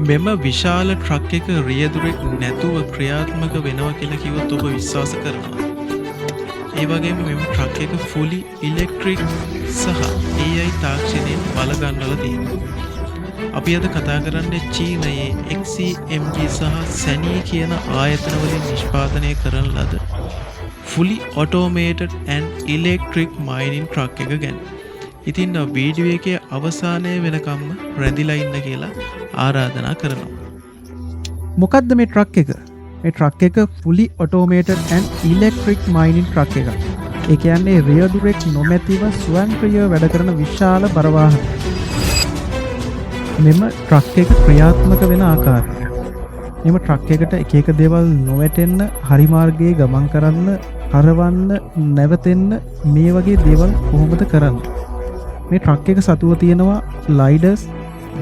මෙම විශාල ට්‍රක් එක රියදුරෙක් නැතුව ක්‍රියාත්මක වෙනවා කියලා කිව්වොත් ඔබ විශ්වාස කරනවද? ඒ වගේම මෙම ට්‍රක් එක ෆුලි ඉලෙක්ට්‍රික් සහ AI තාක්ෂණයෙන් බලගන්වලා තියෙනවා. අපි අද කතා කරන්නේ චීනයේ XCMG සහ සැනී කියන ආයතන වලින් නිෂ්පාදනය කරන ලද fully automated and electric mining truck එක ගැන. ඉතින් වීඩියෝ එකේ අවසානය වෙනකම්ම රැඳිලා ඉන්න කියලා ආරාධනා කරනවා. මොකක්ද මේ ට්‍රක් එක? මේ ට්‍රක් එක fully automated and electric mining truck එකක්. ඒ කියන්නේ රියදුරෙක් නොමැතිව ස්වයංක්‍රීයව වැඩ කරන විශාල බර වාහනයක්. මෙම ට්‍රක් එක ක්‍රියාත්මක වෙන ආකාරය. මෙම ට්‍රක් එකට එක එක දේවල් නොවැටෙන්න, හරි මාර්ගයේ ගමන් කරන්න, හරවන්න, නැවතෙන්න, මේ වගේ දේවල් කොහොමද කරන්නේ? මේ ට්‍රක් එක සතුව තියෙනවා ලයිඩර්ස්,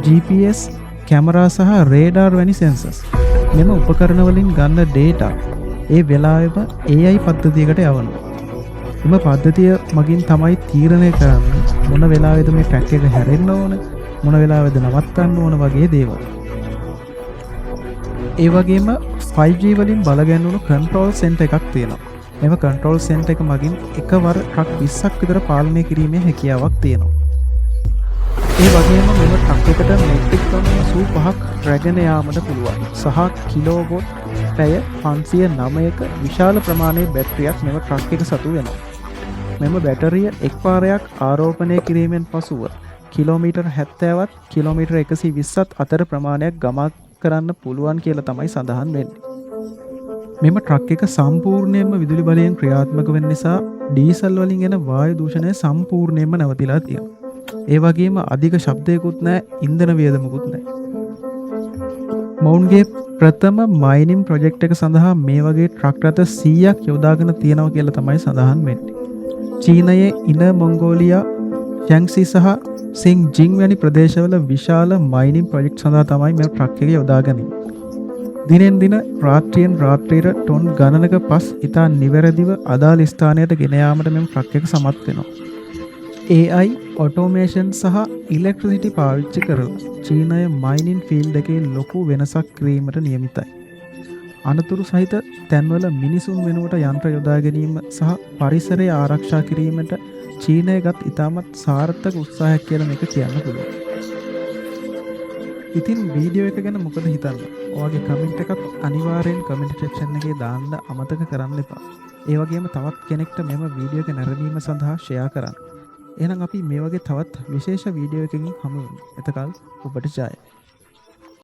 GPS, camera සහ රේඩාර් වැනි සෙන්සර්ස්. මෙම උපකරණ වලින් ගන්න ඩේටා ඒ වෙලාවෙම AI පද්ධතියකට යවනවා. එම පද්ධතිය මගින් තමයි තීරණය කරන්නේ මොන වෙලාවෙද මේ ට්‍රක් එක හැරෙන්න ඕන, මොන වෙලාවෙද නවත්තන්න ඕන වගේ දේවල්. ඒ වගේම 5G වලින් බලගැන්වුණු කන්ට්‍රෝල් සෙන්ටර් එකක් තියෙනවා. මෙම කන්ට්‍රෝල් සෙන්ටර් එක මගින් එකවර ට්‍රක් 20ක් විතර පාලනය කිරීමේ හැකියාවක් තියෙනවා. ඒ වගේම මෙම ට්‍රක් එකට මෙට්‍රික් ටොන් 85ක් රැගෙන යාමට පුළුවන් සහ කිලෝවොට් පැය 509ක විශාල ප්‍රමාණයේ බැටරියක් මෙම ට්‍රක් එක සතු වෙනවා. මෙම බැටරිය එක් වාරයක් ආරෝපණය කිරීමෙන් පසුව කිලෝමීටර් 70ත් කිලෝමීටර් 120ත් අතර ප්‍රමාණයක් ගමන් කරන්න පුළුවන් කියලා තමයි සඳහන් වෙන්නේ. මෙම ට්‍රක් එක සම්පූර්ණයෙන්ම විදුලි බලයෙන් ක්‍රියාත්මක වෙන නිසා ඩීසල් වලින් එන වායු දූෂණය සම්පූර්ණයෙන්ම නවතිලා තියෙනවා. ඒ වගේම අධික ශබ්දයකුත් නැහැ, ඉන්ධන වියදමකුත් නැහැ. මොවුන්ගේ ප්‍රථම මයිනින් ප්‍රොජෙක්ට් එක සඳහා මේ වගේ ට්‍රක් රථ 100ක් යොදාගෙන තියෙනවා කියලා තමයි සඳහන් වෙන්නේ. චීනයේ ඉනර් මොංගෝලියා, ෂැන්ක්සි සහ සිං ජිං වැනි ප්‍රදේශවල විශාල මයිනින් ප්‍රොජෙක්ට් සඳහා තමයි මේ ට්‍රක් එක යොදාගන්නේ. දිනෙන් දින, රාත්‍රියෙන් රාත්‍රියට ටොන් ගණනක පස් ඉතා නිවැරදිව අදාළ ස්ථානයට ගෙන යාමට මෙම ට්‍රක් එක සමත් වෙනවා. AI, automation සහ ඉලෙක්ට්‍රිසිටි පාවිච්චි කරලා චීනය මයිනින් ෆීල්ඩ් එකේ ලොකු වෙනසක් කිරීමට නියමිතයි. අනතුරු සහිත තැන්වල මිනිසුන් වෙනුවට යන්ත්‍ර යොදා ගැනීම සහ පරිසරය ආරක්ෂා කිරීමට චීනය ගත් ඉතාමත් සාර්ථක උත්සාහයක් කියලා මේක කියන්න පුළුවන්. ඉතින් වීඩියෝ එක ගැන මොකද හිතන්නේ? ඔයාගේ කමෙන්ට් එකත් අනිවාර්යෙන් කමෙන්ට් සෙක්ෂන් එකේ දාන්න අමතක කරන්න එපා. ඒ වගේම තවත් කෙනෙක්ට මෙම වීඩියෝ එක නැරඹීම සඳහා ෂෙයා කරන්න. එහෙනම් අපි මේ වගේ තවත් විශේෂ වීඩියෝ එකකින් හමු වෙමු. එතකල් ඔබට ජය.